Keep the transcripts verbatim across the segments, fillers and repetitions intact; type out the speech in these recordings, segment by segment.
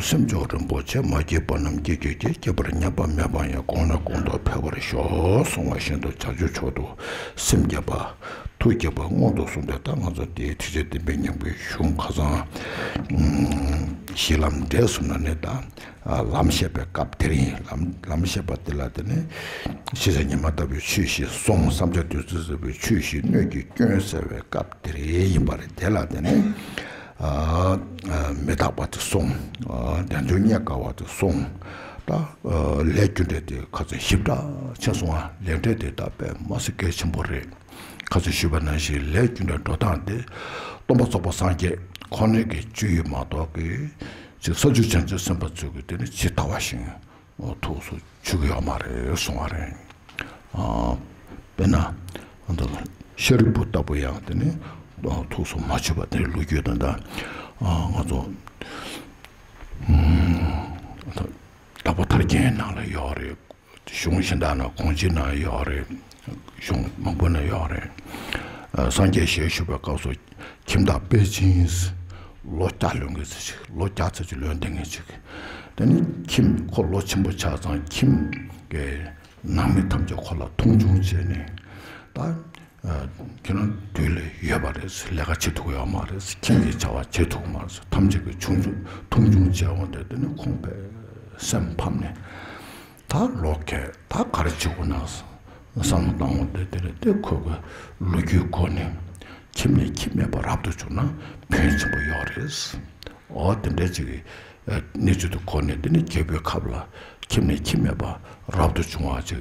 སེམས་མཆོག་རིན་པོ་ཆེ། མ་སྐྱེས་པ་རྣམས་སྐྱེ་གྱུར་ཅིག། སྐྱེས་པར་ཉམས་པ་མེད་པ་ཡང་། གོང་ན་གོང་དུ་འཕེལ་བར་ཤོག། གསུངས་པ་བཞིན་དུ་བྱང་ཆུབ་མཆོག་ཏུ་སེམས་བསྐྱེད་པ། ཐུགས་བསྐྱེད་པ་སྔོན་དུ་སོང་སྟེ། ད་ང་ཚོ་དེའི་ཐུགས་རྗེ་བསྟན་པའི་ཉམས་ཀྱི་གཞུང་ཁ་སང་། ཨ། གཞི་ལམ་འབྲས་གསུམ་ན་ནི་ད། ཨ། ལམ་བཤད་པའི་སྐབས་དེར་ཡིན། ལམ་ལམ་བཤད་པ་དེ་ལ་དེ་ནི་ཤེས་བྱ་ཉི་མ་ལྟ་བུའི་ཆོས་བཞི་གསུངས། བསམ་བྱ་བདུད་རྩི་ལྟ་བུའི་ཆོས་བཞི་སྣོད་ཀྱི་སྐྱོན་བསལ་བའི་སྐབས་དེར་ཡིན་པ་རེད། དེ་ལ་དེ་ནི། ཨ། ཨ། མི་རྟག་པ་དེ་གསུངས། ཨ། བདེན་དོན་རྙེད་དཀའ་བ་དེ་གསུངས། ད། ཨ། ལས་རྒྱུ་འབྲས་དེ་ཁ་ཚ་ཞིབ་ཕྲ་ཆེ་སོང་། ཨ། ལས་འབྲས་དེ་ད་དཔེ་མ་སྲིད་གལ་ཆེན་པོ་རེད། ཁ་ཚ་ཞུས་པ་ནང་བཞིན་ལས་རྒྱུ་འབྲས་འགྲོ་སྟངས་དེ་སྟོན་པ་རྫོགས་པ་སངས་རྒྱས་ཁོ་ནའི་གི་སྤྱོད་ཡུལ་མ་གཏོགས་ཀྱི་ཅིག་ས་བཅུ་རྒྱལ་མཚན་སེམས་དཔའ་ཚོས་ཀྱི་དེ་ནི་ཇི་ལྟ་བ་བཞིན་ཐུགས་སུ་ཆུད་ཀྱི་ཡོད་མ་རེད་གསུང་བ་རེད། ཨ། དཔེར་ན། ཨ། ཤཱ་རིའི་བུ་ལྟ་བུ་ཡང་དེ་ནི་ཐུགས་སུ་མ་ཆུད་པ་དེ་ལོ་རྒྱུས་དང་། ད། ཨ། ང་ཚོ། ཨ། དྭགས་པོ་ཐར་རྒྱན་ནང་ལ་ཡོད་རེད། གཞུང་གཞན་དག་ན་གོང་ཆེན་ན་ཡོད་རེད། གཞུང་མང་པོ་ན་ཡོད་རེད། ཨ། སངས་རྒྱས་ཞལ་བཞུགས་པའི་སྐབས་སུ་ཁྱིམ་བདག་པཎ་ཆེན་ལོ་བརྒྱ་ལོན་མཁན་ཅིག། ལོ་བརྒྱ་ཙམ་ཅིག་ལོན་བསྡད་མཁན་ཅིག། དེ་ནི་ཁྱིམ་ཁོ་ལོ་ཆེན་པོ་ཆགས་ཙང་ཁྱིམ་གྱི་ནང་མི་ཐམས་ཅད་ཁོ་ལ་མཐོང་ཆུང་བྱས་ནས། ད། ཨ། ཁྱེད་རང་དུས་ལས་ཡོལ་བ་རེད། ལས་ཀ་བྱེད་ཐུབ་ཡོད་མ་རེད། ཁྱིམ་གྱི་བྱ་བ་བྱེད་ཐུབ་མ་རེད། ཐམས་ཅད་ཀྱིས་ཆུང་ཆུང་མཐོང་ཆུང་བྱས་འོང་དུས་དེ་ནི་ཁོང་དཔེ་སེམས་ཕམ་ནས། ད་ལོ་ཁེ་ད་ག་རེ་བྱེད་དགོས་ན་བསམ་བློ་བཏང་འོང་དུས། དེ་རེད། དེ་ཁོ་གི་ལོ་རྒྱུས་སྐོར་ནས་ཁྱིམ་ནས་ཁྱིམ་མེད་པ་རབ་ཏུ་བྱུང་ན་ཕན་ཆེན་པོ་ཡོད་རེད། འོ་དེ་འདྲ་ཅིག་གི་གནས་ཚུལ་དུ་གོ་ནས། དེ་ནི་རྒྱལ་པོའི་ཁབ་ལ་ཁྱིམ་ནས་ཁྱིམ་མེད་པ་རབ་ཏུ་བྱུང་བ་ཅིག་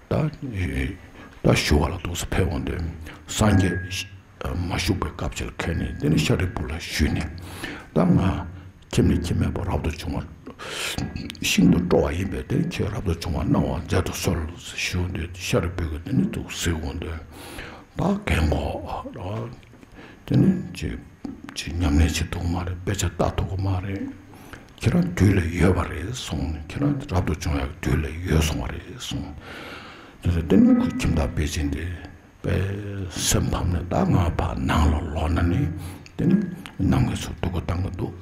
ད། ད་ཞུ་བ་ལ་འདུག་སེ་ཕེབས་འོང་དུས། སངས་རྒྱས་མ་བཞུགས་པའི་སྐབས་ཅིག་ལ་ཁེལ་ནས། དེ་ནི་ཤཱ་རིའི་བུ་ལ་ཞུས་ནས། ད་ང་ཁྱིམ་ནས་ཁྱིམ་མེད་པ་རབ་ཏུ་བྱུང་བ་ཤིན་ཏུ་སྤྲོ་བ་ཡིན་པས། དེ་ནི་ཁྱེད་རབ་ཏུ་བྱུང་བ་གནང་བར་མཛད་དུ་གསོལ་ཞུས་འོང་དུས། ཤཱ་རིའི་བུས་གི་དེ་ནི་འདུག་གཟིགས་འོང་དུས། ད་རྒན་གོག་ར། དེ་ནི་ཅི་ཅི་ཉམས་ལེན་བྱེད་ཐུབ་མ་རེད། དཔེ་ཆ་ལྟ་ཐུབ་ཀྱི་མ་རེད། ཁྱེད་རང་དུས་ལས་ཡོལ་བ་རེད་གསུངས། ཁྱེད་རང་རབ་ཏུ་བྱུང་ཡག་དུས་ལས་ཡོལ་སོང་བ་རེད་གསུངས། དེ་ཚོ་དེ་ནི་ཁོ་ཁྱིམ་བདག་པཎ་ཆེན་དེ་དཔེ་སེམས་ཕམ་ནས། ད་ང་ཕར་ནང་ལ་ལོག་ན་ནི་དེ་ནི་ནང་གི་ཚོ་སྡུག་པོ་བཏང་གི་འདུག།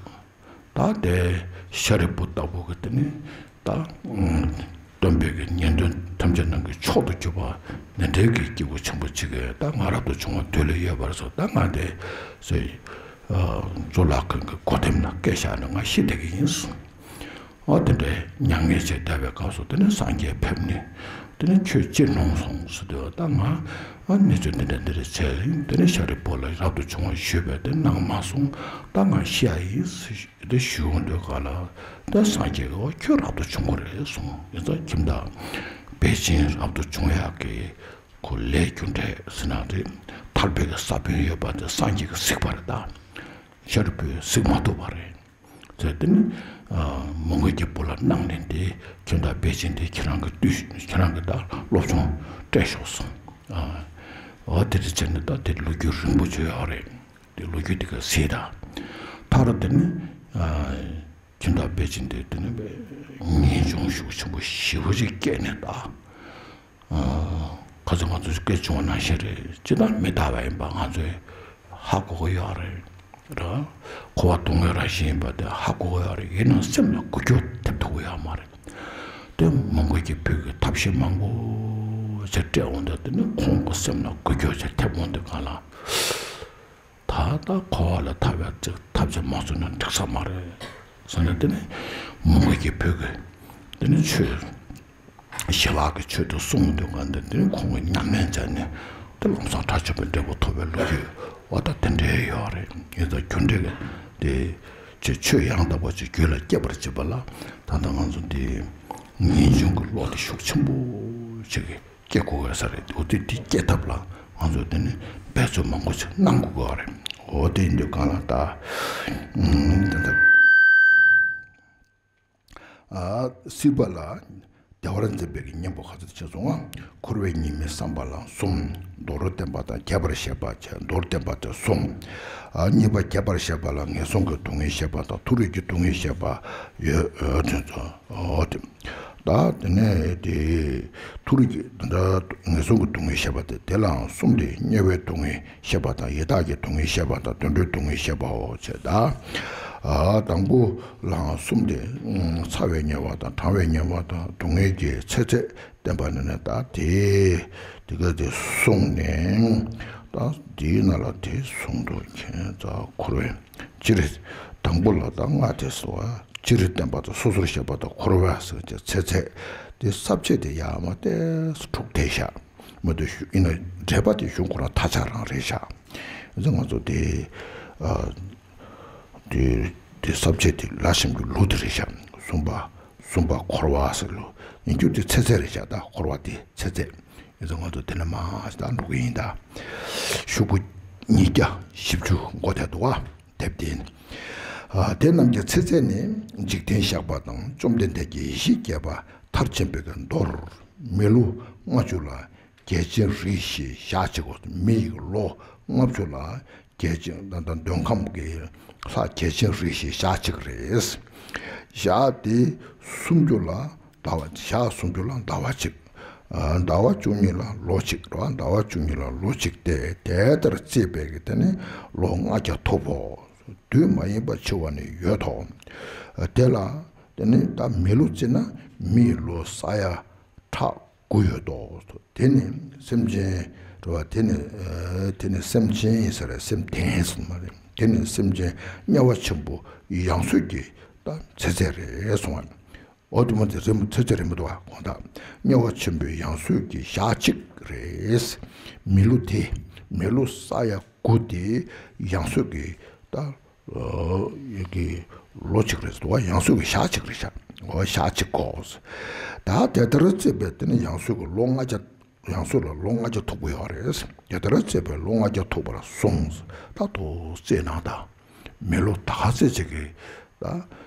ད་དེ་ཤཱ་རིའི་བུ་ལྟ་བུ་གི་དེ་ནི་ད། ཨ། སྟོན་པའི་གི་ཉན་ཐོས་ཐམས་ཅད་ནང་གི་མཆོག་ཏུ་གྱུར་པ་འདི་འདྲའི་གི་སྐྱེས་བུ་ཆེན་པོ་ཅིག་གིས། ད་ང་རབ་ཏུ་བྱུང་བ་དུས་ལས་ཡོལ་བ་རེད་ཟེར། ད་ང་དེ་ཟེར། ཨ། གཙུག་ལག་ཁང་གི་སྒོ་ཐེམ་ལ་སྐད་བཞག་ནས་ང་ཤི་བསྡད་ཀྱི་ཡིན་གསུངས། ཨ། དེ་འདྲའི་མྱ་ངན་བྱས་བསྡད་པའི་སྐབས་སུ་དེ་ནི་སངས་རྒྱས་ཕེབས་ནས། དེ་ནི་ཁྱོད་ཅི་གནང་སོང་ཟེར་དུས། ད་ང་ཨ་གནས་ཚུལ་འདི་འདྲ་འདི་འདྲ་བྱས་ཡིན། དེ་ནི་ཤཱ་རིའི་བུ་ལ་རབ་ཏུ་བྱུང་བ་ཞུས་པས་དེ་གནང་མ་སོང་། ད་ང་ཤི་ཡ་ཡིན་ཟེར། དེ་ཞུ་འོང་དུས་ག་ལ། ད་སངས་རྒྱས་ཀྱིས་འོ་ཁྱོད་རབ་ཏུ་བྱུང་གི་རེད་གསུངས། ཡིན་ཙང་ཁྱིམ་བདག་པཎ་ཆེན་རབ་ཏུ་བྱུང་ཡག་གི་ཁོ་ལས་རྒྱུ་འབྲས་ཟེར་ན་རེད། ཐར་པའི་གི་ས་བོན་ཡོད་པ་དེ་སངས་རྒྱས་ཀྱིས་གཟིགས་པ་རེད། ད་ཤཱ་རིའི་བུས་གཟིགས་མ་ཐུབ་པ་རེད་ཟེར། དེ་ནི། ཨ། མོའུ་འགལ་གྱི་བུ་ལ་གནང་ནས། དེ་ཁྱིམ་བདག་པཎ་ཆེན་དེ་ཁྱེད་རང་གི་དུས། ཁྱེད་རང་གི་ད་སློབ་སྦྱོང་སྤྲད་ཤོག་གསུངས། ཨ། འོ་དེ་འདྲ་བྱས་ནས་ད་དེ་ལོ་རྒྱུས་རིང་པོ་ཅིག་ཡོད་རེད། དེ་ལོ་རྒྱུས་དེ་ག་ཟེར་ད། མཐར་དེ་ནི། ཨ། ཁྱིམ་བདག་པཎ་ཆེན་དེ་དེ་ནི་ངེས་འབྱུང་ཤུགས་ཆེན་པོ་ཞེ་པོ་ཅིག་སྐྱེས་ནས། ད། ཨ། ཁ་སང་ང་ཚོ་སྐད་བྱུང་བ་ནང་བཞིན་རེད། ཇི་ལྟར་མི་རྟག་པ་ཡིན་པ་ང་ཚོས་ཧ་གོ་གི་ཡོད་རེད། ར། འཁོར་བ་སྡུག་བསྔལ་རང་བཞིན་ཡིན་པ་དེ་ཧ་གོ་གི་ཡོད་རེད། ཡིན་ནའང་སེམས་ལ་འགུལ་སྐྱོད་ཐེབས་ཐུབ་ཀྱི་ཡོད་མ་རེད། དེ་མོའུ་འགལ་གྱི་བུ་གིས་ཐབས་ཤེས་མང་པོ་ཅིག་སྤྲད་འོང་དུས། དེ་ནི་ཁོང་གི་སེམས་ལ་འགུལ་སྐྱོད་ཅིག་ཐེབས་འོང་དུས་ག་ལ། ད་ལྟ་འཁོར་བ་ལས་ཐར་བའི་ཅིག་ཐབས་ཅིག་མ་བྱུང་ན་འགྲིག་ས་མ་རེད་ཟེར་ནས། དེ་ནི་མོའུ་འགལ་གྱི་བུ་གིས་དེ་ནི་ཆོས་ཞི་བ་གི་ཆོས་དེ་གསུངས་འདུག་ག་འདི། དེ་ནི་ཁོང་གིས་ཉམས་ལེན་བྱས་ནས་དེ་ལམ་སང་དགྲ་བཅོམ་པའི་འབྲས་བུ་ཐོབ་པའི་ལོ་རྒྱུས། འོ་ད་དེ་འདྲའི་ཡོད་རེད། ཡིན་ཙང་རྒྱུ་འབྲས་ཀྱི་དེ་ཅིག་ཆོས་ཡང་དག་པ་ཅིག་རྒྱུད་ལ་སྐྱེ་བར་བྱེད་པ་ལ། ད་ལྟ་ང་ཚོ་འདི་ངེས་འབྱུང་གི་བློ་དེ་ཤུགས་ཆེན་པོ་ཅིག་གིས་སྐྱེ་དགོས་ས་རེད། འོ་དེ་དེ་སྐྱེ་ཐབས་ལ་ང་ཚོ་དེ་ནི་འབད་རྩོལ་མང་པོ་ཞིག་གནང་དགོས་ཀྱི་རེད། འོ་དེ་ཡིན་དུས་གང་ལ་ད། ཨ། ད་ལྟ། ཨ། སྲིད་པ་ལ་བདེ་བར་འཛིན་པའི་གི་གཉེན་པོ་ག་ཚོད་བྱས་སོང་ང་། འཁོར་བའི་ཉེས་དམིགས་བསམ་པ་ལ་གསུམ། མདོར་བསྟན་པ་དང་རྒྱས་པར་བཤད་པ་བྱས། མདོར་བསྟན་པ་དེ་གསུམ། ཨ། གཉིས་པ་རྒྱས་པར་བཤད་པ་ལ་ངན་སོང་གི་སྡུག་བསྔལ་བཤད་པ་དང་མཐོ་རིས་ཀྱི་སྡུག་བསྔལ་བཤད་པ་ཡོད། འོ་དེ་ཚོ། འོ་དེ། ད་དེ་ནས་དེ་མཐོ་རིས་ཀྱི་ད་ལྟ་ངན་སོང་གི་སྡུག་བསྔལ་བཤད་པ་དེ། དེ་ལའང་གསུམ་སྟེ། དམྱལ་བའི་སྡུག་བསྔལ་བཤད་པ་དང་། ཡི་དྭགས་ཀྱི་སྡུག་བསྔལ་བཤད་པ་དང་། དུད་འགྲོའི་སྡུག་བསྔལ་བཤད་པའོ། བྱས་ད། ཨ་དང་པོ་ལའང་གསུམ་སྟེ། ཚ་བའི་ཉེ་བ་དང་གྲང་བའི་ཉེ་བ་དང་སྡུག་བསྔལ་གྱི་ཚེ་ཚད་བསྟན་པ་ནི་ནི་ད་དེ་དེ་ག་དེ་གསུངས་ནས། ད་དེའི་ནང་ལ་དེ་གསུངས་འདུག་མཁྱེན་བརྩེ་འཁོར་བའི་སྤྱིར། དང་པོ་ལ་ད་ལྔ་དེ་སོ། སྤྱིར་བསྟན་པ་དང་སོ་སོར་བཤད་པ་དང་འཁོར་བ་ཟེར་གྱི་ཚེ་ཚད་དེ་ས་བཅད་དེ་ཡར་མར་ཏོག་ཙམ་དྲུག་བསྡད་ཤག་མ་གཏོགས་ཡིན་ན་འགྲེལ་པ་དེ་གཞུང་ཁོ་རང་ཐ་ཆད་རང་རེད་ཤག་ཨ་ནི་ང་ཚོ་དེ་ཨ་དེ་དེ་ས་བཅད་དེ་ལ་གཞུང་གི་ལུགས་དེ་རེད་ཤག་གསུམ་པ་གསུམ་པ་འཁོར་བ་ཟེར་ལུགས་ཡིན་རྒྱུ་དེ་ཚེ་ཚད་རེད་ཤག་ད་འཁོར་བ་དེ་ཚེ་ཚད་ཡིན་ཙང་ང་ཚོ་དེ་ནས་མར་ད་འགྲོ་གི་ཡིན། ད་ཤོག་བུ་ཉིས་བརྒྱ་བཞི་བཅུ་མགོ་དེ་འདུག་ཨ། དེབ་དེ་ནི། ཨ་དེ་རྣམས་ཀྱི་ཚེ་ཚད་ནི་འཇིག་རྟེན་བཤགས་པ་དང་བཅོམ་ལྡན་འདས་ཀྱི་ཡེ་ཤེས་བསྐྱེད་པ་མཐར་ཕྱིན་པའི་མདོར་མི་ལོ་ལྔ་བཅུ་ལ་རྒྱལ་ཆེན་རིགས་བཞི་ཞག་གཅིག་གོ། མི་ཡི་ལོ་ལྔ་བཅུ་ལ་རྒྱལ་ཆེན་ད་ལྟ་འདོད་ཁམས་ཀྱི་ལྷ་རྒྱལ་ཆེན་རིགས་བཞི་ཞག་གཅིག་རེད། ཞག་དེ་སུམ་ཅུ་ལ་ཟླ་བ། ཞག་སུམ་ཅུ་ལ་ཟླ་བ་གཅིག་ཨ་ཟླ་བ་བཅུ་གཉིས་ལ་ལོ་གཅིག་རེད་བ། ཟླ་བ་བཅུ་གཉིས་ལ་ལོ་གཅིག་སྟེ། དེ་ལྟར་བརྩིས་པས་ཀྱི་དེ་ནི་ལོ་ལྔ་བརྒྱ་ཐུབ་བོ། དུས་མ་ཡིན་པར་འཆི་བ་ནི་ཡོད་དོ། དེ་ལ་དེ་ནི་ད་མི་ལོ་བརྩིས་ན་མིའི་ལོ་ས་ཡ་ཕྲག་དགུ་ཡོད་དོ། དེ་ནི་སེམས་ཅན་རེད་བ། དེ་ནི་ཨ་དེ་ནི་སེམས་ཅན་ཡིན་ས་རེད། སེམས་ལྡན་ཟེར་མ་རེད། དེ་ནི་སེམས་ཅན་དམྱལ་བ་ཆེན་པོ་ཡང་སོས་ཀྱི་ད་ཚེ་ཚད་རེད་གསུངས་པ། འོ་དེ་མོ་དེ་རེད་མོ། ཚེ་ཚད་རེད་མོ་འདུག་བ། གོང་དག་དམྱལ་བ་ཆེན་པོའི་ཡང་སོས་ཀྱི་ཞག་གཅིག་རེད། མི་ལོ་དེ་མི་ལོ་ས་ཡ་དགུ་དེ་ཡང་སོས་ཀྱི་ད་ཨ་ཡ་གི་ལོ་གཅིག་རེད་འདུག་བ། ཡང་སོས་ཀྱི་ཞག་གཅིག་རེད་ཤག་འོ་ཞག་གཅིག་གོ། ད་དེ་ལྟར་བརྩིས་པས་དེ་ནི་ཡང་སོས་ཀྱི་ལོ་ལྔ་བརྒྱ། ཡང་སོས་ལ་ལོ་ལྔ་བརྒྱ་ཐུབ་ཀྱི་ཡོད་རེད། དེ་ལྟར་བརྩིས་པས་ལོ་ལྔ་བརྒྱ་ཐུབ་པར་གསུངས། ད་དུ་བརྩིས་ན་ད་མི་ལོ་ད་ག་ཚོད་ཅིག་གི་ད་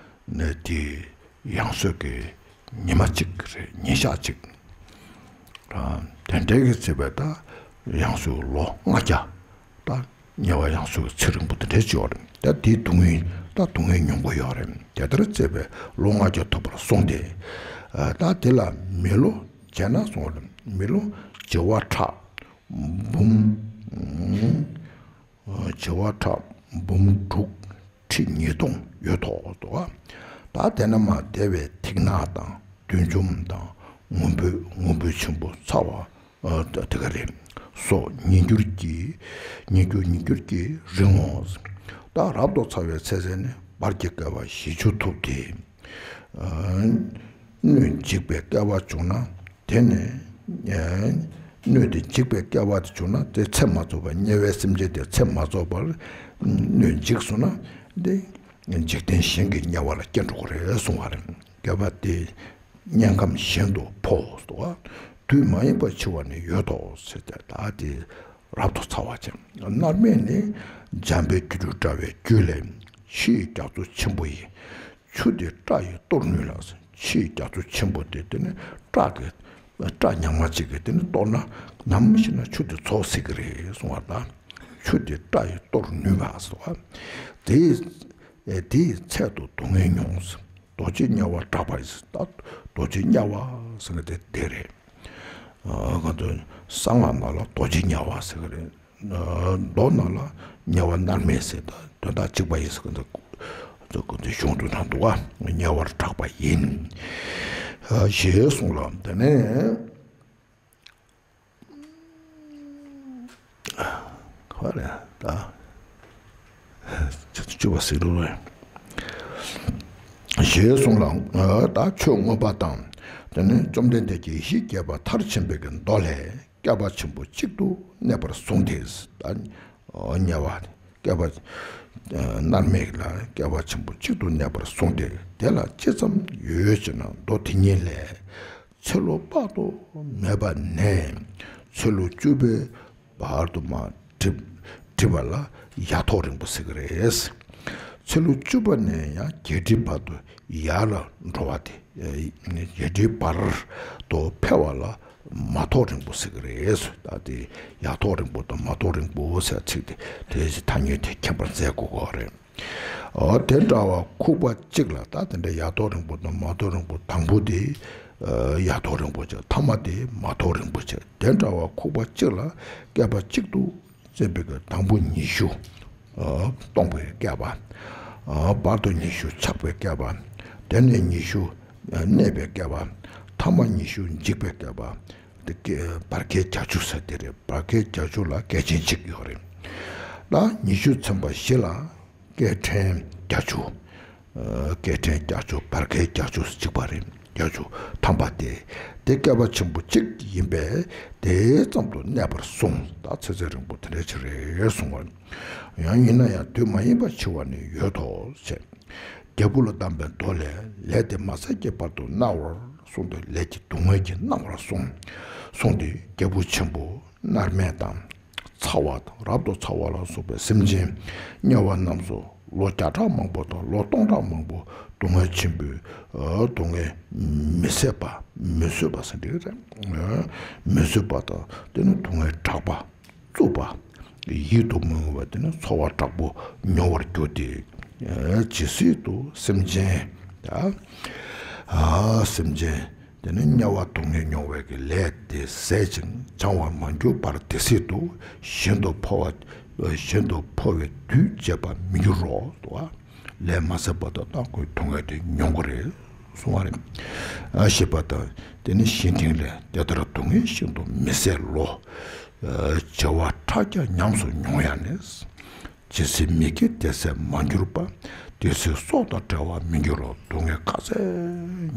ནས་དེ་ཡང་སོས་ཀྱི་ཉི་མ་གཅིག་རེད། ཉིན་ཞག་གཅིག་ཨ་དེ་འདྲའི་གི་བརྩིས་པས་ད་ཡང་སོས་ལོ་ལྔ་བརྒྱ། ད་དམྱལ་བ་ཡང་སོས་ཀྱི་ཚེ་རིང་པོ་དེ་འདྲའི་ཅིག་ཡོད་རེད། ད་དེའི་སྡུག་བསྔལ་ད་སྡུག་བསྔལ་མྱོང་གི་ཡོད་རེད། དེ་ལྟར་བརྩིས་པས་ལོ་ལྔ་བརྒྱ་ཐུབ་པར་གསུངས་ཏེ། ཨ་ད་དེ་ལ་མི་ལོ་བྱས་ན་གསུངས་པ་རེད། མི་ལོ་བྱེ་བ་ཕྲག་འབུམ། བྱེ་བ་ཕྲག་འབུམ་དྲུག་ཁྲི་ཉིས་སྟོང་ཡོད་དོ། ད་དེ་ན་མ་བདེ་བའི་ཐིག་ནག་དང་བདུད་འཇོམས་དང་ངུ་འབོད་ངུ་འབོད་ཆེན་པོ་ཚ་བ་དེ་ག་རེད། སོགས་ཉིས་འགྱུར་གྱིས་ཉིས་འགྱུར་ཉིས་འགྱུར་གྱིས་རིང་ངོ་། ད་རབ་ཏུ་ཚ་བའི་ཚེ་ཚད་ནི་བར་གྱི་བསྐལ་པ་བཞི་བཅུ་ཐུབ་སྟེ། སྣོད་འཇིག་པའི་བསྐལ་པ་བྱུང་ན་དེ་ནི། སྣོད་དེ་འཇིག་པའི་བསྐལ་པ་དེ་བྱུང་ན་དེ་ཚེ་མ་རྫོགས་པར་དམྱལ་བའི་སེམས་ཅན་དེ་ཚེ་མ་རྫོགས་པར་སྣོད་འཇིག་སོང་ན་དེ་འཇིག་རྟེན་གཞན་གྱི་དམྱལ་བ་ལ་སྐྱེ་འགྲོ་གི་རེད་གསུང་བ་རེད། བསྐལ་པ་དེ་དམྱལ་ཁམས་གཞན་དུ་འཕོ་ཟེར་བ། དུས་མ་ཡིན་པར་འཆི་བ་ནི་ཡོད་དོ་ཟེར་ཏེ། ད་དེ་རབ་ཏུ་ཚ་བ་ཅན། མནར་མེད་ནི་འཇམ་དཔལ་སྒྱུ་འཕྲུལ་དྲ་བའི་རྒྱུད་ལས། ཕྱིའི་རྒྱ་མཚོ་ཆེན་པོ་ཡི། ཆུ་དེ་སྐྲ་ཡིས་གཏོར་ནུས་ལ། ཕྱིའི་རྒྱ་མཚོ་ཆེན་པོ་དེ་དེ་ནི་སྐྲ་གི་སྐྲ་ཉག་མ་གཅིག་གིས་དེ་ནི་གཏོར་ན་ནམ་ཞིག་ན་ཆུ་དེ་རྫོགས་སྲིད་ཀྱི་རེད་གསུང་བ་དང་། ཆུ་དེ་སྐྲ་ཡིས་གཏོར་ནུས་པ་ཟེར་བ། དེའི་དེའི་ཚད་དུ་སྡུག་བསྔལ་མྱོང་། རྡོ་རྗེ་དམྱལ་བ་གྲགས་པ་ཡིས། ད་རྡོ་རྗེ་དམྱལ་བ་ཟེར་མཁན་དེ་དེ་རེད། ང་ཚོ་གསང་སྔགས་ནང་ལ་རྡོ་རྗེ་དམྱལ་བ་ཟེར་གི་རེད། མདོ་ནང་ལ་དམྱལ་བ་མནར་མེད་ཟེར། ད་དོན་དག་གཅིག་པ་ཡིན་ཟེར་གི་འདུག་གཞུང་དུ་ན་འདུག་ག་དམྱལ་བར་གྲགས་པ་ཡིན། ཞེས་གསུངས་ལ། དེ་ནས་ག་རེ་ད་ཆུ་ཆུ་བ་ཟེར་རུ་རེད། ཞེས་གསུངས་ལ། ད་ཆོས་མངོན་པ་དང་། དེ་ནས་བཅོམ་ལྡན་འདས་ཀྱི་ཡེ་ཤེས་བསྐྱེད་པ་མཐར་ཕྱིན་པའི་གི་མདོ་ལས། བསྐལ་པ་ཆེན་པོ་གཅིག་ཏུ་གནས་པར་གསུངས་ཏེ། ད་དམྱལ་བ་བསྐལ་པ་མནར་མེད་ལ་བསྐལ་པ་ཆེན་པོ་གཅིག་ཏུ་གནས་པར་གསུངས་ཏེ། དེ་ལ་ཅི་ཙམ་ཡོད་ཅེ་ན། མདོ་དེ་ཉིད་ལས། ཚེ་ལོ་དཔག་ཏུ་མེད་པ་ནས་ཚེ་ལོ་བཅུ་པའི་བར་དུ་མ་བསྒྲིབས་བསྒྲིབས་པ་ལ་ཡ་ཐོག་རིང་པོ་ཟེར་གི་རེད། ཚེ་ལོ་བཅུ་པ་ནས་ཡང་བརྒྱད་ཁྲིའི་བར་དུ་ཡར་ལ་འགྲོ་བ་དེ། བརྒྱད་ཁྲིའི་བར་དུ་འཕེལ་བ་ལ་མ་ཐོག་རིང་པོ་ཟེར་གི་རེད། ད་དེ་ཡ་ཐོག་རིང་པོ་དང་མ་ཐོག་རིང་པོ་ཟེར་ཚིག་དེ་དེའི་ཐ་སྙད་དེ་མཁྱེན་པར་མཛད་དགོས་ཀྱི་རེད། འོ་དེ་འདྲ་བ་ཁུག་པ་གཅིག་ལ། ད་དེ་འདྲ་ཡ་ཐོག་རིང་པོ་དང་མ་ཐོག་རིང་པོ། དང་པོ་དེ་ཡ་ཐོག་རིང་པོ་ཅིག་ཐ་མ་དེ་མ་ཐོག་རིང་པོ་ཅིག་དེ་འདྲ་བ་ཁུག་པ་གཅིག་ལ་བསྐལ་པ་གཅིག་ཏུ་བརྩིས་པའི་གི་དང་པོ་ཉི་ཤུ་སྟོང་པའི་བསྐལ་པ། བར་དུ་ཉི་ཤུ་ཆགས་པའི་བསྐལ་པ། དེ་ནས་ཉི་ཤུ་གནས་པའི་བསྐལ་པ། ཐ་མ་ཉི་ཤུ་འཇིག་པའི་བསྐལ་པ། དེ་བར་བསྐལ་བརྒྱད་ཅུ་ཟེར་དེ་རེད། བར་བསྐལ་བརྒྱད་ཅུ་ལ་བསྐལ་ཆེན་གཅིག་ཡོད་རེད། ད་ཉི་ཤུ་ཚན་པ་བཞི་ལ་བསྐལ་ཕྲན་བརྒྱད་ཅུ། བསྐལ་ཕྲན་བརྒྱད་ཅུ། བར་བསྐལ་བརྒྱད་ཅུ་གཅིག་པ་རེད། བརྒྱད་ཅུ་ཐམ་པ་སྟེ། དེ་བསྐལ་པ་ཆེན་པོ་གཅིག་ཡིན་པས་དེ་ཙམ་དུ་གནས་པར་གསུངས། ད་ཚེ་ཚད་རིང་པོ་དེ་འདྲ་ཅིག་རེད་གསུང་བ། ཡང་ཡིན་ན་ཡང་དུས་མ་ཡིན་པ་འཆི་བ་ནི་ཡོད་དོ་ཞེས། རྒྱལ་པོ་ལ་གདམས་པའི་མདོ་ལས། ལས་དེ་མ་ཟད་ཀྱི་བར་དུ་མནར་བར་གསུངས་ཏེ། ལས་ཀྱི་སྡུག་བསྔལ་གྱིས་མནར་བར་གསུངས། གསུངས་ཏེ་རྒྱལ་པོ་ཆེན་པོ་མནར་མེད་དང་། ཚ་བ་དང་། རབ་ཏུ་ཚ་བ་ལ་སོགས་པའི་སེམས་ཅན་དམྱལ་བ་རྣམས་སུ་ལོ་བརྒྱ་ཕྲག་མང་པོ་དང་ལོ་སྟོང་ཕྲག་མང་པོ་སྡུག་བསྔལ་ཆེན་པོའི་སྡུག་བསྔལ་མི་བཟད་པ། མི་བཟོད་པ་ཟེར་འདི་རེད། མི་བཟོད་པ་དང་། དེ་ནི་སྡུག་བསྔལ་དྲག་པ། རྩུབ་པ། ཡིད་དུ་མི་འོང་བའི་དེ་ནི་ཚོར་བ་དྲག་པོ་མྱོང་བར་གྱུར་ཏེ། ཇི་སྲིད་དུ་སེམས་ཅན། ད་སེམས་ཅན་དེ་ནི་དམྱལ་བ་སྡུག་བསྔལ་མྱོང་བའི་གི་ལས་དེ་ཟད་ཅིང་བྱང་བར་མ་གྱུར་བར་དེ་སྲིད་དུ་གཞན་དུ་འཕོ་བ། གཞན་དུ་འཕོ་བའི་དུས་བྱེད་པར་མི་འགྱུར་རོ། ལས་མ་ཟད་པ་དང་། ད་ཁོའི་སྡུག་བསྔལ་དེ་མྱོང་གི་རེད་གསུང་བ་རེད། ཞེས་པ་དང་། དེ་ནི་གཞན་དྲིང་ལས། དེ་ལྟར་སྡུག་བསྔལ་ཤིན་ཏུ་མི་བཟད་ལོ། བྱེ་བ་ཕྲག་བརྒྱ་ཉམས་སུ་མྱོང་ཡང་ནི། ཇི་སྲིད་མི་སྐྱེ་དེ་ཟད་མ་གྱུར་པ། དེ་སྲིད་སྲོག་དང་བྲལ་བར་མི་འགྱུར་རོ། སྡུག་བསྔལ་ག་ཚད་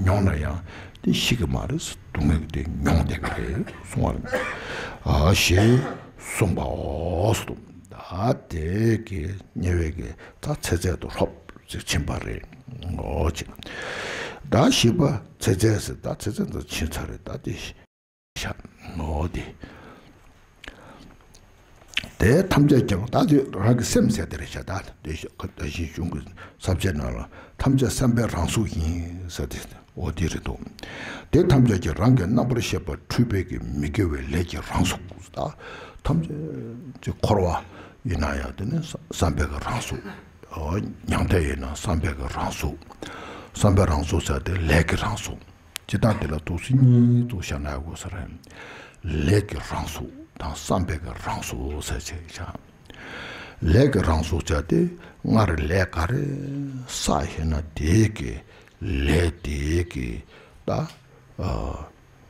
མྱོང་ན་ཡང་དེ་ཤི་གི་མ་རེད། སྡུག་བསྔལ་དེ་མྱོང་བསྡད་ཀྱི་རེད་གསུང་བ་རེད། ཞེས་གསུངས་པའོ། ད་དེ་གི་དམྱལ་བའི་གི་ད་ཚེ་ཚད་དུ་ཧྲོབ་ཅིག་ཕྱིན་པ་རེད། འོ་ཅིག་ད་བཞི་པ་ཚེ་ཚད་ཟེར། ད་ཚེ་ཚད་དུ་ཕྱིན་ཚར་རེད། ད་དེ་ཤ་ནོ་དེ། དེ་ཐམས་ཅད་ཀྱང་། ད་དེ་རང་གི་སེམས་ཟེར་དེ་རེད་ཤག་ད་དེ་ཤ་ཁ་ད་གཞི་གཞུང་གི་ས་བཅད་ནང་ལ། ཐམས་ཅད་བསམ་པའི་རང་གཟུགས་ཡིན་ཟེར་དེ། འོ་དེ་རེད་དོ། དེ་ཐམས་ཅད་ཀྱང་རང་གི་རྣམ་པར་ཤེས་པ་འཁྲུལ་པའི་གི་མི་དགེ་བའི་ལས་ཀྱི་རང་གཟུགས། ད་ཐམས་ཅད་ཀྱི་འཁོར་བ་ཡིན་ན་ཡང་དེ་ནི་བསམ་པའི་གི་རང་གཟུགས། མྱང་འདས་ཡིན་ན་བསམ་པའི་གི་རང་གཟུགས། བསམ་པའི་རང་གཟུགས་ཟེར་དེ་ལས་ཀྱི་རང་གཟུགས། སྤྱིར་བཏང་དེ་ལ་ཏོག་ཙམ་གཉིས་ཏོག་བཞག་ན་ཡག་པོ་ས་རེད། ལས་ཀྱི་རང་གཟུགས་དང་བསམ་པའི་གི་རང་གཟུགས་ཟེར་བྱས་ཤག་ལས་ཀྱི་རང་གཟུགས་བྱས་ཏེ། སྔར་ལས་ག་རེ་བསགས་ཡོད་ན་དེའི་གི་ལས་དེའི་གི་ད་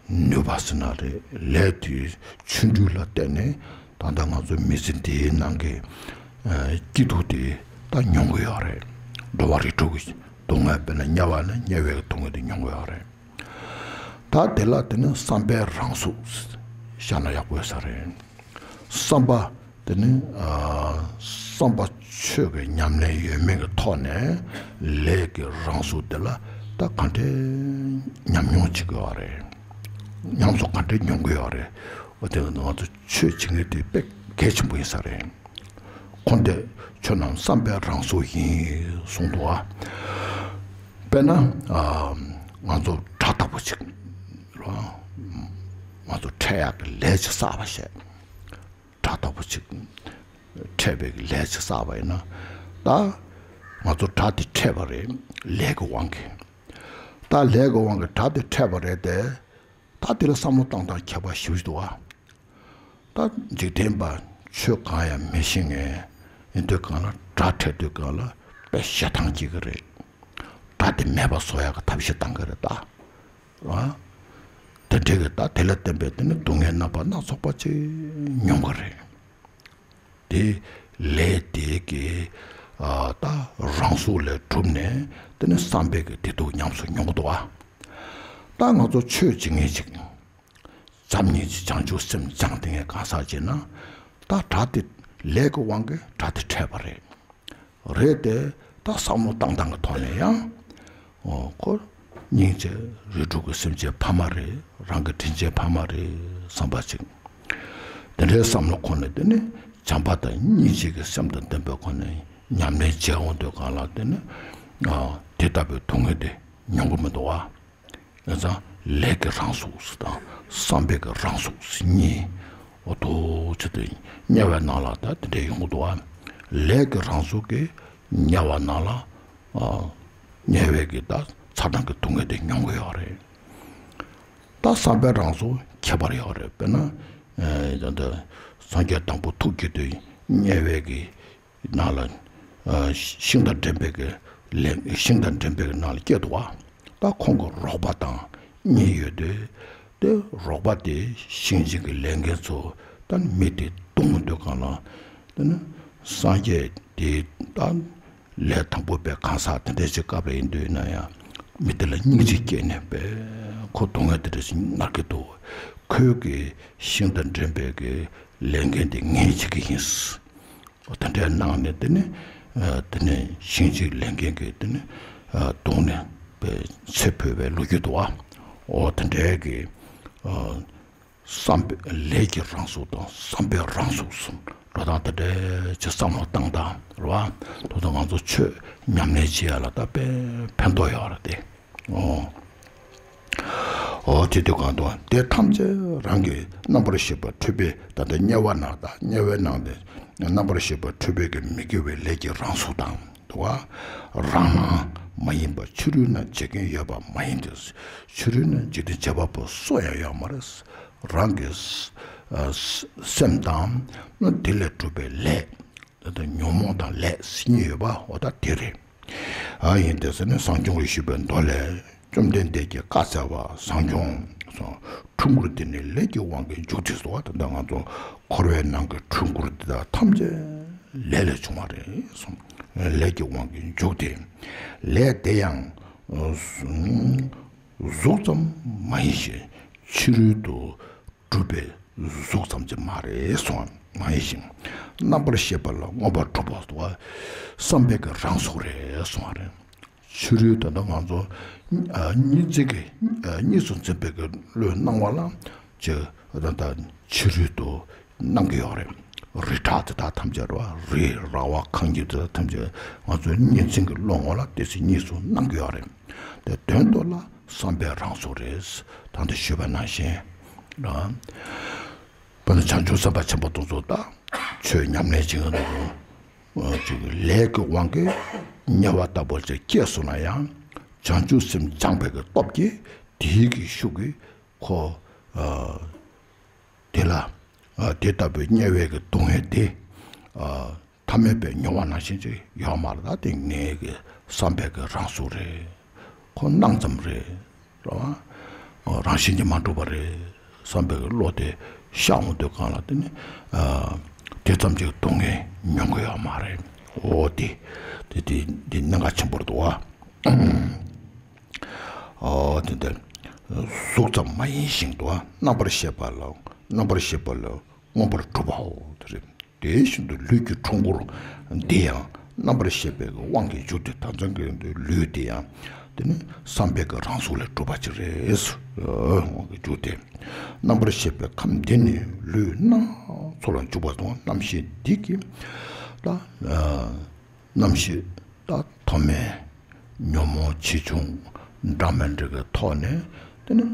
ནུས་པ་ཟེར་ན་རེད། ལས་དེའི་ཆུང་དུས་ལ་བརྟེན་ནས་ད་ལྟ་ང་ཚོ་མི་ཚེ་འདིའི་ནང་གི་སྐྱིད་སྡུག་དེ་ད་མྱོང་གི་ཡོད་རེད། འགྲོ་བ་རིགས་དྲུག་གི་སྡུག་བསྔལ། དཔེར་ན་དམྱལ་བ་ན་དམྱལ་བའི་སྡུག་བསྔལ་དེ་མྱོང་གི་ཡོད་རེད། ད་དེ་ལ་དེ་ནི་བསམ་པའི་རང་གཟུགས་བཞག་ན་ཡག་པོ་ཡོད་ས་རེད། བསམ་པ་དེ་ནི་ཨ་བསམ་པ་ཆོས་ཀྱི་ཉམས་ལེན་ཡོད་མེད་ཀྱི་ཐོག་ནས་ལས་ཀྱི་རང་གཟུགས་དེ་ལ་ད་ག་འདྲའི་ཉམས་མྱོང་བྱེད་ཀྱི་ཡོད་རེད། ཉམས་སུ་ག་འདྲའི་མྱོང་གི་ཡོད་རེད། འོ་དེ་ང་ཚོ་ཆོས་བྱེད་མཁན་དེ་དཔེ་གལ་ཆེན་པོ་ཡིན་ས་རེད། འཁོར་འདས་ཆོས་རྣམས་བསམ་པའི་རང་གཟུགས་ཡིན་གསུངས་འདུག་ཨ། དཔེར་ན་ཨ་ང་ཚོ་གྲྭ་ལྟ་བུ་ཅིག་རེད་བ། ང་ཚོ་འཕྲད་ཡག་གི་ལས་ཅིག་བསགས་པ་བྱས། གྲྭ་ལྟ་བུ་ཅིག་འཕྲད་པའི་ལས་ཅིག་བསགས་པ་ཡིན་ན། ད་ང་ཚོ་གྲྭ་དེ་འཕྲད་པ་རེད། ལས་ཀྱི་དབང་གིས། ད་ལས་ཀྱི་དབང་གིས་གྲྭ་དེ་འཕྲད་པ་རེད་དེ། ད་དེ་ལ་བསམ་བློ་བཏང་སྟངས་ཁྱད་པར་ཞེ་པོ་ཅིག་འདུག་ཨ། ད་འཇིག་རྟེན་པ་ཆོས་གང་ཡང་མི་ཤེས་མཁན་ཡིན་དུས་གང་ལ། གྲྭ་འཕྲད་དུས་གང་ལ་དཔེ་ཞེ་སྡང་སྐྱེ་གི་རེད། གྲྭ་དེ་མེད་པ་བཟོ་ཡག་གི་ཐབས་ཤེས་བཏང་གི་རེད་ད། ཨ། དེ་འདྲའི་གི་ད་དེ་ལ་བརྟེན་པའི་དེ་ནི་སྡུག་བསྔལ་རྣམ་པ་སྣ་ཚོགས་པ་ཅིག་མྱོང་གི་རེད། དེ་ལས་དེ་གི་ཨ་ད་རང་གཟུགས་ལས་གྲུབ་ནས་དེ་ནི་བསམ་པའི་གི་བདེ་སྡུག་ཉམས་སུ་མྱོང་གི་འདུག་ཨ། ད་ང་ཚོ་ཆོས་བྱེད་མཁན་ཅིག་བྱམས་སྙིང་རྗེ་བྱང་ཆུབ་སེམས་སྦྱངས་བསྡད་མཁན་གང་ཟག་ཅིག་ན། ད་གྲྭ་དེ་ལས་ཀྱི་དབང་གིས་གྲྭ་དེ་འཕྲད་པ་རེད། རེད་དེ། ད་བསམ་བློ་བཏང་སྟངས་ཀྱི་ཐོག་ནས་ཡང་། ཨོ་ཁོ་སྙིང་རྗེ། རིགས་དྲུག་གི་སེམས་ཅན་ཕ་མ་རེད། རང་གི་དྲིན་ཅན་ཕ་མ་རེད་བསམ་པ་ཅིག་དེ་འདྲའི་བསམ་བློ་ཁོ་ནས་དེ་ནི་བྱམས་པ་དང་སྙིང་རྗེ་གི་སེམས་དང་ལྡན་པའི་སྒོ་ནས་ཉམས་ལེན་བྱེད་འོང་དུས་གང་ལ་དེ་ནི་ཨ་དེ་ལྟ་བུའི་སྡུག་བསྔལ་དེ་མྱོང་གི་མི་འདུག་བ། ཡང་ཙང་ལས་ཀྱི་རང་གཟུགས་དང་བསམ་པའི་གི་རང་གཟུགས་གཉིས། འོ་ཐུག་ཆེ་དེ་དམྱལ་བའི་ནང་ལ་ད་དེ་འདྲའི་ཡོང་གི་འདུག་བ། ལས་ཀྱི་རང་གཟུགས་ཀྱིས་དམྱལ་བ་ནང་ལ་ཨ་དམྱལ་བའི་གི་ད་ཚ་གྲང་གི་སྡུག་བསྔལ་དེ་མྱོང་གི་ཡོད་རེད། ད་བསམ་པའི་རང་གཟུགས་ཁྱད་པར་ཡོད་རེད། དཔེར་ན་ཨ་ད་ལྟ་སངས་རྒྱས་དང་པོ་ཐུགས་བསྐྱེད་དུས་དམྱལ་བའི་གི་ནང་ལ་ ཤིང་དང་འགྲན་པའི་གི་ལས་ཤིང་དང་འགྲན་པའི་གི་ནང་ལ་སྐྱེས་འདུག་བ། ད་ཁོང་གི་རོགས་པ་དང་གཉིས་ཡོད་དུས། དེ་རོགས་པ་དེ་ཤིང་ཆེན་གྱི་ལས་འགན་ཚོ་ད་མི་དེ་རྡུང་དུས་སྒང་ལ། དེ་ནི་སངས་རྒྱས་དེ་ད་ལས་དང་པོ་པའི་གང་ཟག་དེ་འདྲ་ཞིག་བཀག་པ་ཡིན་དུས་ན་ཡང་མི་དེ་ལ་སྙིང་རྗེ་སྐྱེས་ནས་པས་ཁོ་རྡུང་ཡ་དེ་འདྲ་ཞིག་མནར་གྱི་འདུག་ཁོས་ཀྱི་ཤིང་དང་འགྲན་པའི་གི་ལས་འགན་དེ་ངས་བྱེད་ཀྱི་ཡིན། དེ་འདྲའི་གནང་ནས་དེ་ནི་དེ་ནི་ཤིང་ཆེན་ལས་འགན་གྱི་དེ་ནི་རྡུང་ནས་པས་ཚེ་འཕོས་པའི་ལོ་རྒྱུས་འདུག་བ། འོ་དེ་འདྲའི་གི་བསམ་པའི་ལས་ཀྱི་རང་གཟུགས་དང་བསམ་པའི་རང་གཟུགས་གསུམ་འགྲོ་སྟངས་དེ་འདྲའི་ཅིག་བསམ་བློ་བཏང་སྟངས་རེད་བ། དེ་ཚོ་ང་ཚོ་ཆོས་ཉམས་ལེན་བྱེད་ཡ་ལ་ད་དཔེ་ཕན་ཐོགས་ཡོད་རེད་དེ། ཨོ། ཨོ་དེ་དུས་གང་དུ་དེ་ཐམས་ཅད་རང་གི་རྣམ་པར་ཤེས་པ་འཁྲུལ་པས་ད་ལྟ་དམྱལ་བ་ན་ད་དམྱལ་བའི་ནང་དེ་རྣམ་པར་ཤེས་པ་འཁྲུལ་པས་ཀྱི་མི་དགེ་བའི་ལས་ཀྱི་རང་གཟུགས་དང་དུ་བ། རང་སྣང་མ་ཡིན་པ་ཕྱི་རོལ་ན་བྱེད་མཁན་ཡོད་པ་མ་ཡིན་ཏེ། ཕྱི་རོལ་ན་འཇིག་རྟེན་བྱེད་པ་པོ་སུ་ཡང་ཡོད་མ་རེད། རང་གི་སེམས་དང་དེ་ལས་གྲུབ་པའི་ལས། ད་ལྟ་ཉོན་མོངས་དང་ལས་ཟེར་གཉིས་ཡོད་པ་འོ་ད་དེ་རེད། ཨ་ཡིན་དེ་ཟེར་ནས་སངས་རྒྱས་ཀྱིས་ཞུས་པའི་མདོ་ལས། བཅོམ་ལྡན་འདས་ཀྱིས་བཀའ་སྩལ་པ་སངས་རྒྱས་སོ། འཁྲུལ་འཁོར་འདི་ནི་ལས་ཀྱི་དབང་གིས་འཇུག་སྟེ་སོ། ད་ལྟ་ང་ཚོ་འཁོར་བའི་ནང་གི་འཁྲུལ་འཁོར་འདི་དག་ཐམས་ཅད་ལས་ལས་བྱུང་བ་རེད་གསུངས། ལས་ཀྱི་དབང་གིས་འཇུག་སྟེ། ལས་དེ་ཡང་གཟུགས་ཙམ་མ་ཡིན་ཞིང་ཕྱི་རོལ་དུ་གྲུབ་པའི་གཟུགས་ཙམ་གྱིས་མ་རེད་གསུངས་པ་མ་ཡིན་ཞིང་། རྣམ་པར་ཤེས་པ་ལ་མངོན་པར་གྲུབ་པ་བསམ་པའི་གི་རང་གཟུགས་རེད་གསུངས་པ་རེད། ཕྱི་རོལ་ད་ལྟ་ང་ཚོ་གཉིས་འཛིན་གྱི་གཉིས་སུ་འཛིན་པའི་གི་བློའི་སྣང་བ་ལ་ཅི་ད་ལྟ་ཕྱི་རོལ་དུ་སྣང་གི་ཡོད་རེད། རི་བྲག་དེ་དག་ཐམས་ཅད་རེད་བ། རི་ར་བ་ཁང་ཁྱིམ་དེ་དག་ཐམས་ཅད་ང་ཚོའི་གཉིས་འཛིན་གྱི་བློ་ངོ་ལ་དེ་ཚོ་གཉིས་སུ་སྣང་གི་ཡོད་རེད། དེ་དོན་དུ་ལ་བསམ་པའི་རང་གཟུགས་རེད། ད་ལྟ་ཞུས་པ་ནང་བཞིན་རེད། དཔེར་ན་བྱང་ཆུབ་སེམས་དཔའ་ཆེན་པོ་དེ་ཚོ་དང་ཆོས་ཉམས་ལེན་བྱེད་མཁན་དེ་ཚོ་ཅིག་ལས་ཀྱི་དབང་གིས་དམྱལ་བ་ལྟ་བུ་ཅིག་སྐྱེས་སོང་ན་ཡང་བྱང་ཆུབ་སེམས་སྦྱངས་པའི་གི་སྟོབས་ཀྱིས་དེའི་གི་ཤུགས་ཀྱིས་ཁོ་དེ་ལ་དེ་ལྟ་བུའི་དམྱལ་བའི་གི་སྡུག་བསྔལ་དེ་ཐ་མལ་པའི་མྱོང་བ་ནང་བཞིན་ཅིག་ཡོད་མ་རེད། ད་དེ་ངའི་གི་བསམ་པའི་གི་རང་གཟུགས་རེད། ཁོ་སྣང་ཙམ་རེད། རེད་བ། རང་བཞིན་གྱིས་མ་གྲུབ་པ་རེད་བསམ་པའི་གི་བློ་དེ་ཤར་འོང་དུས་སྒང་ལ་དེ་ནི་དེ་ཙམ་ཅིག་སྡུག་བསྔལ་མྱོང་གི་ཡོད་མ་རེད། འོ་དེ་དེ་དེ་དེ་གནད་འགག་ཆེན་པོ་རེད་འདུག་བ། འོ་དེ་དེ་གཟུགས་ཙམ་མ་ཡིན་ཞིང་དུ་བ། རྣམ་པར་ཤེས་པ་ལ་རྣམ་པར་ཤེས་པ་ལ་མངོན་པར་གྲུབ་པའོ། དེ་རེད། དེ་བཞིན་དུ་ལུས་ཀྱི་འཁྲུལ་འཁོར་འདི་ཡང་རྣམ་པར་ཤེས་པའི་དབང་གིས་འཇུག་སྟེ། ད་ལྟ་གི་ལུས་འདི་ཡང་དེ་ནི་བསམ་པའི་གི་རང་གཟུགས་ལས་གྲུབ་པ་ཅིག་རེད། དབང་གིས་འཇུག་སྟེ། རྣམ་པར་ཤེས་པའི་ཁམས་འདི་ནི་ལུས་སྣ་ཚོགས་ལ་འཇུག་པ་དང་། རྣམ་ཤེས་འདི་གིས་ད་རྣམ་ཤེས་ད་མཐོ་དམན་ཉོན་མོངས་ཆེ་ཆུང་འདྲ་མི་འདྲ་གི་ཐོག་ནས་དེ་ནི་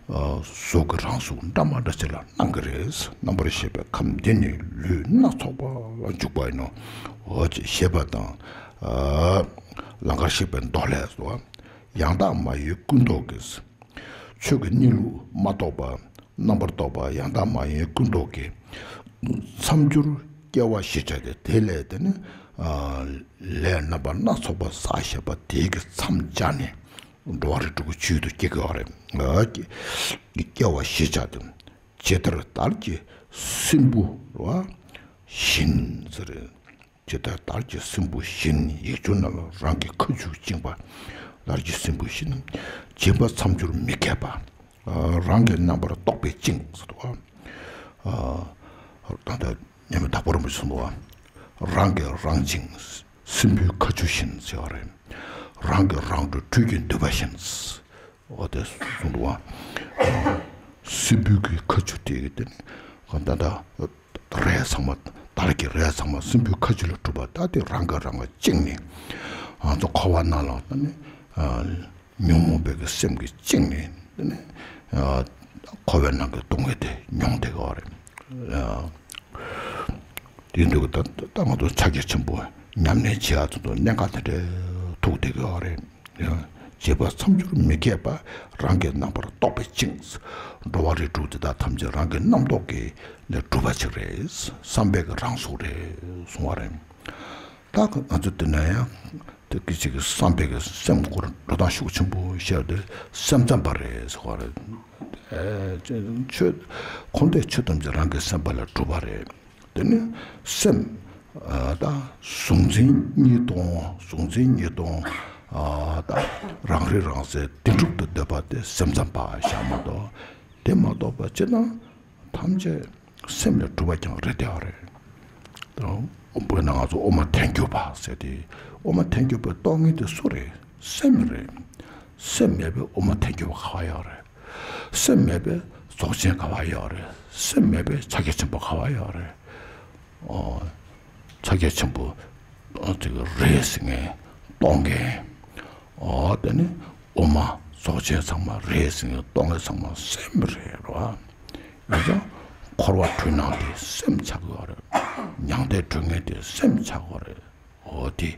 གཟུགས་ཀྱི་རང་གཟུགས་འདྲ་མི་འདྲ་ཅིག་ལ་སྣང་གི་རེད། རྣམ་པར་ཤེས་པའི་ཁམས་འདི་ནི་ལུས་སྣ་ཚོགས་པ་ལ་འཇུག་པ་ཡིན་ནོ། འོ་ཅེས་ཞེས་པ་དང་། ལང་ཀར་གཤེགས་པའི་མདོ་ལས་སོ། ཡང་དག་མ་ཡིན་ཀུན་རྟོག་གིས། ཆོས་ཀྱི་གནས་ལུགས་མ་རྟོགས་པ། རྣམ་པར་རྟོག་པ་ཡང་དག་མ་ཡིན་ཀུན་རྟོག་གིས། མཚམས་སྦྱོར་སྐྱེ་བ་ཞེས་བྱ་སྟེ། དེ་ལས་དེ་ནི་ལས་རྣམ་པ་སྣ་ཚོགས་པ་བསགས་བཞག་པ་དེའི་གི་མཚམས་སྦྱར་ནས་འགྲོ་བ་རིགས་དྲུག་གི་རྒྱུད་དུ་སྐྱེ་དགོས་པ་རེད། སྐྱེ་བ་ཞེས་བྱ་སྟེ། ཇི་ལྟར་དར་གྱི་སྲིན་བུ་བཞིན་ཟེར། ཇི་ལྟར་དར་གྱི་སྲིན་བུ་བཞིན། ཡིག་སྒྱུར་ནང་ལ་རང་གི་ཁ་ཆུས་བཅིངས་པ། དར་གྱི་སྲིན་བུ་བཞིན། བྱིས་པ་མཚམས་སྦྱོར་མི་ཁེགས་པ། རང་གི་རྣམ་པར་རྟོག་པས་བཅིངས་ཟེར་བ། ད་ལྟ་མཉམ་མེད་དྭགས་པོ་རིན་པོ་ཆེས་གསུངས་འདུག་བ། རང་གིས་རང་བཅིངས་སྲིན་བུའི་ཁ་ཆུ་བཞིན་ཟེར་བ་རེད། རང་གིས་རང་གྲོལ་སྦྲུལ་གྱི་མདུད་པ་བཞིན། འོ་དེ་གསུངས་འདུག་བ། སྲིན་བུའི་གི་ཁ་ཆུ་དེ་གི་དེ་ནི་གང་ད་ལྟ་དར་ཚང་མ་དར་གྱི་རས་ཚང་མ་སྲིན་བུའི་ཁ་ཆུ་ལས་གྲུབ་པ་ད་དེ་རང་གིས་རང་ག་བཅིངས་ནས་ང་ཚོ་འཁོར་བ་ནང་ལ་ད་ནི་ཉོན་མོངས་པའི་གི་སེམས་ཀྱིས་བཅིངས་ནས་དེ་ནི་འཁོར་བའི་ནང་གི་སྡུག་བསྔལ་དེ་མྱོང་བསྡད་ཀྱི་ཡོད་རེད། དེ་འདུག་ད་ད་ང་ཚོ་ཕྱག་རྒྱ་ཆེན་པོ་ཉམས་ལེན་བྱེད་ཡག་ཚོ་གནད་འགག་དེ་འདྲའི་ཐུག་བསྡད་ཀྱི་ཡོད་རེད། བྱིས་པ་མཚམས་སྦྱོར་མི་ཁེགས་པ། རང་གི་རྣམ་པར་རྟོག་པས་བཅིངས། འགྲོ་བ་རིགས་དྲུག་དེ་དག་ཐམས་ཅད་རང་གི་རྣམ་རྟོག་གི་ལས་གྲུབ་པ་ཅིག་རེད། བསམ་པའི་གི་རང་གཟུགས་རེད་གསུང་བ་རེད། ད་ང་ཚོ་འདི་ན་ཡང་དེ་གི་ཅིག་གི་བསམ་པའི་གི་སེམས་སྐོར་འགྲོ་སྟངས་ཤུགས་ཆེན་པོ་བཤད་དེ་སེམས་ཙམ་པ་རེད་ཟེར་བ་རེད། ཨེ་ཆོས་འཁོར་འདས་ཆོས་ཐམས་ཅད་རང་གི་སེམས་པ་ལས་གྲུབ་པ་རེད། དེ་ནི་སེམས་ཨ་ད་གཟུང་འཛིན་གཉིས་སྟོང་གཟུང་འཛིན་གཉིས་སྟོང་ཨ་ད་རང་རིག་རང་གསལ་བདེན་གྲུབ་ཏུ་འདོད་པ་དེ་སེམས་ཙམ་པ་བཞག་མ་གཏོགས། དེ་མ་གཏོགས་པ་སྤྱིར་བཏང་ཐམས་ཅད་སེམས་ལས་གྲུབ་པ་ཀྱང་རེད་བསྡད་པ་རེད། དཔེར་ན་ང་ཚོ་དབུ་མ་ཐལ་འགྱུར་བ་ཟེར་དེ། དབུ་མ་ཐལ་འགྱུར་བའི་རྟོགས་ངེས་དེ་སུ་རེད། སེམས་རེད། སེམས་མེད་པའི་དབུ་མ་ཐལ་འགྱུར་བ་ག་པར་ཡོད་རེད། སེམས་མེད་པའི་རྫོགས་ཆེན་ག་པར་ཡོད་རེད། སེམས་མེད་པའི་ཕྱག་རྒྱ་ཆེན་པོ་ག་པར་ཡོད་རེད། ཨོ། ཕྱག་རྒྱ་ཆེན་པོ་ཨ་དེ་ག་རེད་ཟེར་མཁན་རྟོགས་མཁན། ཨོ་དེ་ནི་དབུ་མ་རྫོགས་ཆེན་ཚང་མ་རེད་ཟེར་མཁན་རྟོགས་མཁན་ཚང་མ་སེམས་རེད་རོ། ཡིན་ཙང་འཁོར་བ་འཁྲུལ་སྣང་དེ་སེམས་ཆགས་ཡོད་རེད། མྱང་འདས་གྲོལ་མཁན་དེ་སེམས་ཆགས་ཡོད་རེད། འོ་དེ།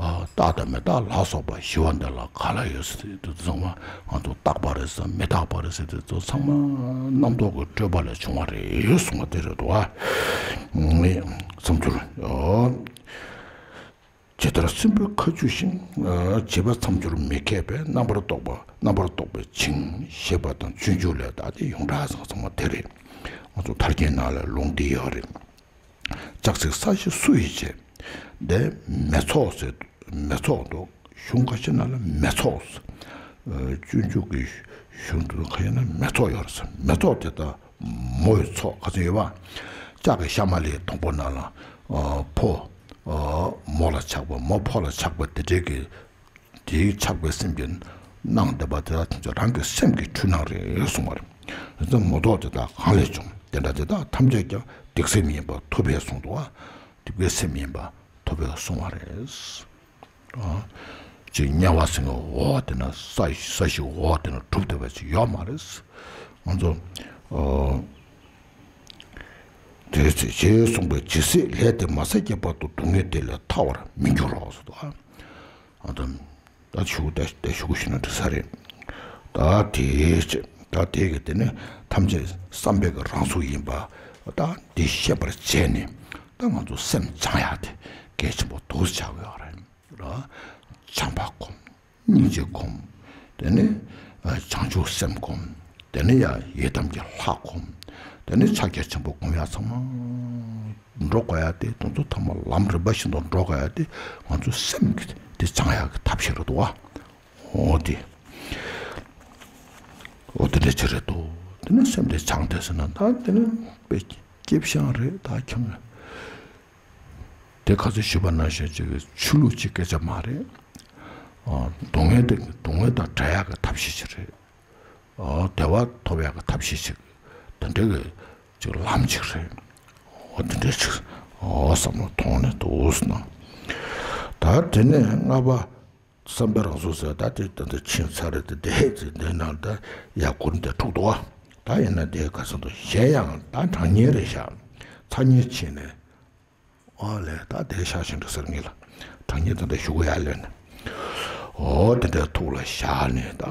ཨ་རྟག་དང་མི་རྟག་ལ་སོགས་པ་ཞི་བ་འདི་ལ་ག་ལ་ཡོད་ཟེར་དུས་ཚང་མ་ང་ཚོ་རྟག་པ་རེད་ཟེར་མི་རྟག་པ་རེད་ཟེར་དུས་ཚོ་ཚང་མ་རྣམ་རྟོག་གི་སྤྲོས་པ་ལས་བྱུང་བ་རེད་གསུངས་པ་དེ་རེད་འདུག་ཨ། ངས་མཚམས་སྦྱོར། ཇི་ལྟར་སྲིན་པོའི་ཁ་ཆུ་བཞིན། བྱིས་པ་མཚམས་སྦྱོར་མི་མཁས་པས། རྣམ་པར་རྟོག་པ་རྣམ་པར་རྟོག་པས་བཅིངས། ཞེས་པ་དང་སྤྱོད་འཇུག་ལས་ད་དེ་ཡོངས་གྲགས་ཚང་ཚང་མ་དེ་རེད། ང་ཚོ་ཐར་རྒྱན་ནང་ལ་ལུང་འདི་ཡོད་རེད། ལྕགས་སྲེག་ས་གཞི་སུ་ཡིས་བྱས། འདི་མེ་ཚོགས་ཟེར། མེ་ཚོགས་འདུག་གཞུང་ཁ་ཤས་ནང་ལ་མེ་ཚོགས་ཟེར། སྤྱོད་འཇུག་གི་གཞུང་དུ་ཁ་ཤས་ན་མེ་ཚོགས་ཡོད་རེད་ཟེར། མེ་ཚོགས་དེ་དག་མོ་ཡི་ཚོགས་ག་ཚོད་ཡོད་པ། ལྕགས་ཀྱི་ཤ་མ་ལི་དང་པོ་ནང་ལ་ཕོ་མོ་ལ་ཆགས་པ། མོ་ཕོ་ལ་ཆགས་པ་དེ་འདྲའི་གི། དེའི་ཆགས་པའི་སེམས་ཀྱི་སྣང་བསྡད་པ་དེ་དག་ཐམས་ཅད་རང་གི་སེམས་ཀྱི་འཁྲུལ་སྣང་རེད་གསུངས་པ་རེད། རེད་ཙང་མུ་ཏོག་དེ་དག་གང་ལས་བྱུང་། དེ་འདྲ་དེ་དག་ཐམས་ཅད་ཀྱང་སྡིག་སེམས་ཡིན་པ་ཐུབ་པས་གསུངས་འདུག་ཨ། སྡིག་པའི་སེམས་ཡིན་པ་ཐུབ་པས་གསུངས་པ་རེད། ཨ། ཅིག་དམྱལ་བ་ཟེར་མཁན་འོག་དེ་ན་ས་ས་གཞི་འོག་དེ་ན་གྲུབ་བསྡད་པ་ཅིག་ཡོད་མ་རེད། ང་ཚོ་ཨ། དེ་ཚེ་ཞེས་གསུངས་པས་ཇི་སྲིད་ལས་དེ་མ་ཟད་ཀྱི་བར་དུ་སྡུག་བསྔལ་དེ་ལས་ཐར་བར་མི་འགྱུར་རོ་ཟེར་འདུག་ཨ། ཨ་དམ། ད་ཞུ་ད་ད་ཞུ་གི་ཞུ་ན་འགྲིག་ས་རེད། ད་དེ་ད་དེ་གི་དེ་ནི་ཐམས་ཅད་བསམ་པའི་གི་རང་གཟུགས་ཡིན་པ། ད་འདི་ཤེས་པར་བྱས་ནས་ད་ང་ཚོ་སེམས་སྦྱང་ཡག་དེ་གལ་ཆེན་པོ་འདུག་ཆགས་ཡོད་རེད། ར། བྱམས་པ་སྒོམ། སྙིང་རྗེ་སྒོམ། དེ་ནི་བྱང་ཆུབ་སེམས་སྒོམ། དེ་ནི་ཡང་ཡི་དམ་གྱི་ལྷ་སྒོམ། དེ་ནི་ཕྱག་རྒྱ་ཆེན་པོ་སྒོམ་ཡག་ཚང་མ་འགྲོ་དགོས་ཡག་དེ་དེ་ཚོ་ཚང་མ་ལམ་རིམ་པ་བཞིན་དུ་འགྲོ་དགོས་ཡག་དེ་ང་ཚོ་སེམས་ཀྱི་དེ་སྦྱང་ཡག་གི་ཐབས་ཤེས་རེད་འདུག་བ། འོ་དེ། འོ་དེ་འདྲ་ཅིག་རེད་འདུག་དེ་ནི་སེམས་དེ་སྦྱངས་དེ་ཟེར་ན་ད་དེ་ནི་དཔེ་སྐྱིད་ཤང་རེད་ད་ཁྱོད། དེ་ཁ་ཚོད་ཞུས་པ་ནང་བཞིན་ཅིག་གི་ཆོས་ལུགས་ཅིག་སྐད་ཆ་མ་རེད། ཨ། སྡུག་བསྔལ་དེ་སྡུག་བསྔལ་དང་བྲལ་ཡག་གི་ཐབས་ཤེས་ཅིག་རེད། ཨ། བདེ་བ་ཐོབ་ཡག་གི་ཐབས་ཤེས་ཅིག་དེ་འདྲ་གི་ཅིག་ལམ་ཅིག་རེད། འོ་དེ་འདྲ་ཅིག་འོ་བསམ་བློ་ཐོངས་ནས་འདུག་ཟེར་ན། ད་དེ་ནས་ལྔ་པ། བསམ་པའི་རང་གཟུགས་ཟེར་ད་དེ་ད་ལྟ་ཕྱིན་ཚར་རེད་དེ་དེ་ཚེ་འདི་ནང་ད་ཡར་སྐོར་འདི་འཁྲུག་འདུག་བ། ད་ཡིན་ན་དེ་ག་ཚོད་འདུག་གཞན་ཡང་ད་གྲངས་སྙན་རེད་ཤག་ཚ་སྙན་ཕྱིན་ནས། ཨ་ལས་ད་དེ་ཤག་ཤིང་འདྲ་ཟེར་ངེས་ལ། གྲངས་སྙན་ད་ལྟ་ཞུ་གི་ཡར་ལས་ནས། འོ་དེ་འདྲའི་ཐུགས་ལ་བཞག་ནས་ད་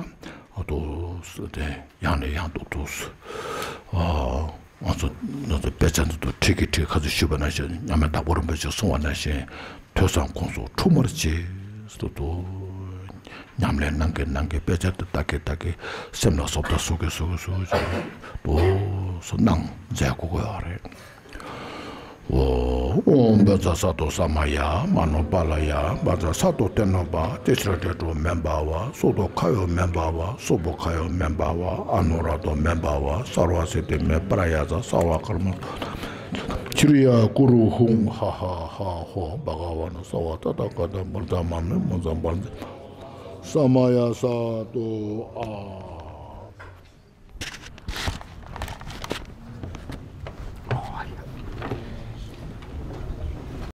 ཨ་ཏོ་སུ་དེ་ཡང་ནས་ཡང་དུ་ཏོ་སུ། ཨ། ང་ཚོ་ང་ཚོ་དཔེ་ཆ་འདི་ཚོ་ཁྲིད་ཀྱི་ཁྲིད་ཁ་ཚོད་ཞུས་པ་ནང་བཞིན་མཉམ་མེད་དྭགས་པོ་རིན་པོ་ཆེས་གསུངས་པ་ནང་བཞིན་ཐོས་བསམ་སྒོམ་གསུམ་འཁྲུག་མར་བྱེད་ཟེར་དུ། ཉམས་ལེན་གནང་གི་གནང་གི་དཔེ་ཆ་འདི་ལྟ་གི་ལྟ་གི་སེམས་ལ་བཟོ་ལྟ་བཟོ་གི་བཟོ་གི་བཟོ་གི་བཟོ་གི་དུ་སུ་གནང་མཛད་དགོས་ཀྱི་ཡོད་རེད། ཨོ། ཨོཾ་བཛྲ་སཏྭ་ས་མ་ཡ། མ་ནོ་པཱ་ལ་ཡ། བཛྲ་སཏྭ་ཏེ་ནོ་པ། ཏིཥྛ་ཏེ་ཏྲོ་མེ་བྷ་ཝ། སུ་ཏོ་ཁ་ཡོ་མེ་བྷ་ཝ། སུ་བྷོ་ཁ་ཡོ་མེ་བྷ་ཝ། ཨ་ནུ་ར་ཏོ་མེ་བྷ་ཝ། སརྦ་སི་དྷི་མེ་པྲ་ཡ་ཙྪ། སརྦ་ཀརྨ་ཁྱི་རི་ཡ་ཀུ་རུ་ཧཱུྃ། ཧ་ཧ་ཧ་ཧོ། བྷ་ག་ཝ་ན་སརྦ་ཏ་ཐཱ་ག་ཏ་བུདྡྷ་མ་མེ་མུ་ཛ་བཛྲ་ས་མ་ཡ་སཏྭ། ཨ།